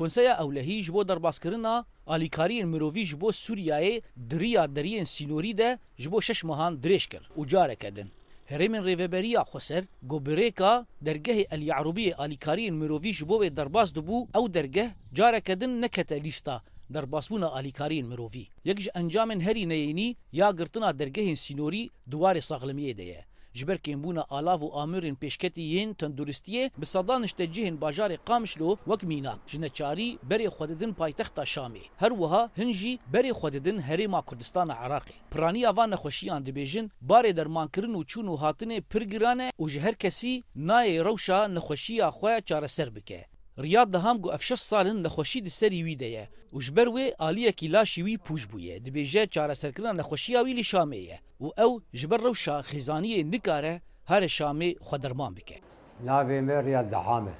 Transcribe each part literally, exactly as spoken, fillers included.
Konseya Ewlehî ji bo derbaskirina alîkariyên mirovî ji bo Sûriyeyê di riya deriyên sînorî de ji bo şeş mehan dirêj kir û careke din Herêmên Rêveberiya Xweser ku bi rêka dergehê El Yarûbiyê alîkariyên mirovî ji bo wê derbas dibû, ew dergeh careke din nekete lîsta derbasbûna alîkariyên mirovî. Yek ji encamên herî neyênî ya girtina dergehên sînorî di warê saxlemiyê de ye. Ji ber kêmbûna alav û amûrên pêşketî yên tenduristiyê, bi sedan niştecihên bajarê Qamişlo wek mînak, ji neçarî berê xwe didin paytexta Şamê. Her wiha hin jî berê xwe didin Herêma Kurdistana Iraqê. Piraniya van nexweşiyan dibêjin, barê dermankirin û çûn û hatinê pir giran e û ji her kesî nayê rewşa nexweşiya xwe çareser bike. Riyad Deham got ev şeş sal in nexweşî di serî wî de ye û ji ber wê aliyekî laşî wî pûç bûye. Dibêje çareserkirina nexweşiya wî li Şamê ye û ew ji ber rewşa xêzaniyê nikare here Şamê xwe derman bike. Navê me Riyad Deham e.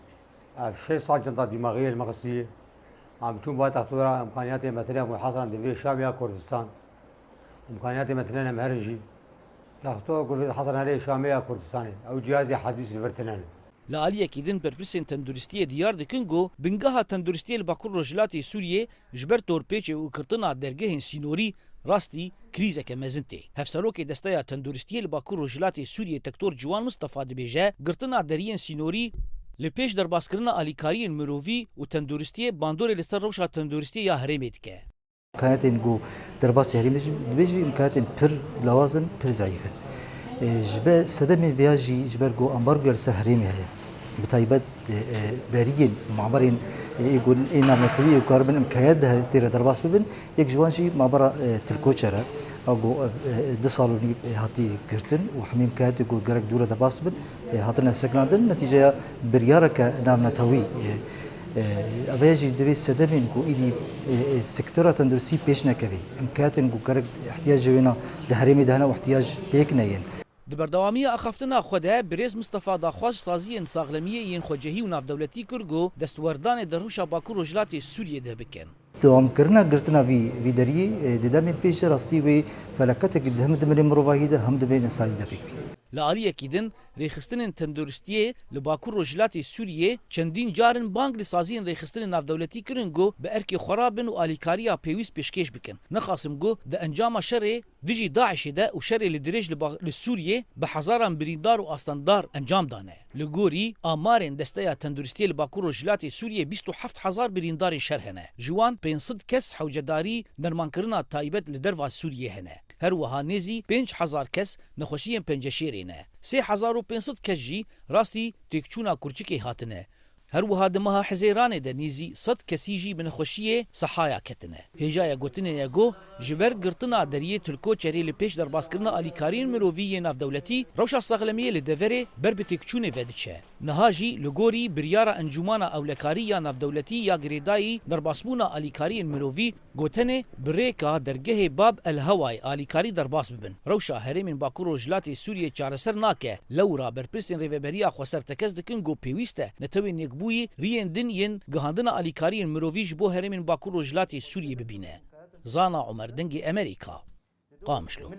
Ev şeş sal cinda dîmaxiyê li me xistî. Em çûn ba textora, îmkaniyatê me tine bû, hezran divê Şam ya Kurdistan. Îmkaniyatê me tine ne, em herin jî. Texto ku vê hezran herê Şamê ya Kurdistanê. Ew cihazê hedîs li vir tine ne. Li aliyekî din berpirsên tenduristiyê diyar dikin ku bingeha tenduristiyê li Bakur Rojhilatê Sûriyê ji ber torpêçê û girtina dergehên sînorî rastî krîzeke mezin tê. Hevserokê Desteya Tenduristiyê li Bakur Rojhilatê Sûriyê Tektor Ciwan Mistefa dibêje, girtina deriyên sînorî li pêş derbaskirina alîkariyên mirovî û tenduristiyê bandorê li ser rewşa tenduristiyê ya herêmê dike. Îmkaniyetên ku derbasî herêmê jî dibê jî îmkaniyetên pir lawaz in, pir zeîf in. E, ji ber sedemên vêya jî ji ber ku ambargoya li ser herêmê heye. Bi taybet, e, e, deriyên maberên, e, ê ku ê navnetewî ê karibin îmkaniyet de tê re derbas bibin. Yek ji wan jî mabera, e, Tilkoçer e. A ku, e, e, du sal û nîv, e, hatî girtin û hemî îmkaniyetê ku gerek dû re derbas bin, e, hatine sekinandin. Netîceya biryareke navnetewî, e, e, ev jî divê sedemên ku îdî, e, e, sektora tenduristî pêş nekevî. Îmkaniyetên ku gerek ihtiyac ji wêna di herêmê de hene û ihtiyac pêk neyên. Di berdewamiya axaftina xwe de birêz Mistefa daxwaz ji saziyên saxlemiyê yên xwecihî û navdewletî kir ku destwerdanê di rewşa Bakur Rojhilatê Sûriyê de bikin. Dewamkirina girtina vî, vî deriyê, e, di demên pêş de rastî wê felaketekî di hem di milê mirovahî de hem di milê însanî de pêk bî. Li aliyekî din, rêxistinên tenduristiyê li Bakur Rojhilatê Sûriyê çendîn car in bang li saziyên rêxistinên navdewletî kirin ku bi erkê xwe rabin û alîkariya pêwîst pêşkêş bikin. Nexasim ku di encama şerê dijî DAIŞê de û şerê li dirêj li ba-, li Sûriyê bi hezaran birîndar û astendar encam dane. Li gorî amarên Desteya Tenduristiyê li Bakur Rojhilatê Sûriyê bîst û heft hezar birîndarên şer hene. Ji wan pênc sed kes hewcedarî dermankirina taybet li derva Sûriyê hene. Her wiha nêzî pênc hezar kes nexweşiyên penceşêrê ne. Sê hezar û pênc sed kes jî rastî têkçûna kurçikê hatine. Her wiha di meha Hezêranê de nêzî sed kesî jî bi nexweşiyê sehaya ketine. Hêjaya gotinê ye ku ji ber girtina deriyê Tilkoçerê li pêş derbaskirina alîkariyên mirovî yên navdewletî, rewşa saxlemiyê li deverê ber bi têkçûnê ve diçe. Niha jî li gorî biryara Encûmana Ewlekarî ya Navdewletî ya girêdayî derbasbûna alîkariyên mirovî, gotinê bi rêka dergehê Bab El Hewayê alîkarî derbas bibin. Rewşa herêmên Bakur Rojhilatê Sûriyê çareser nake. Lewra berpirsên Rêveberiya Xweser tekez dikin ku pêwîst e Netewên Yekbûyî riyên din yên gihandina alîkariyên mirovî ji bo herêmên Bakur Rojhilatê Sûriyê bibîne. Zana Omer, Dengê Emerîka, Qamişlo.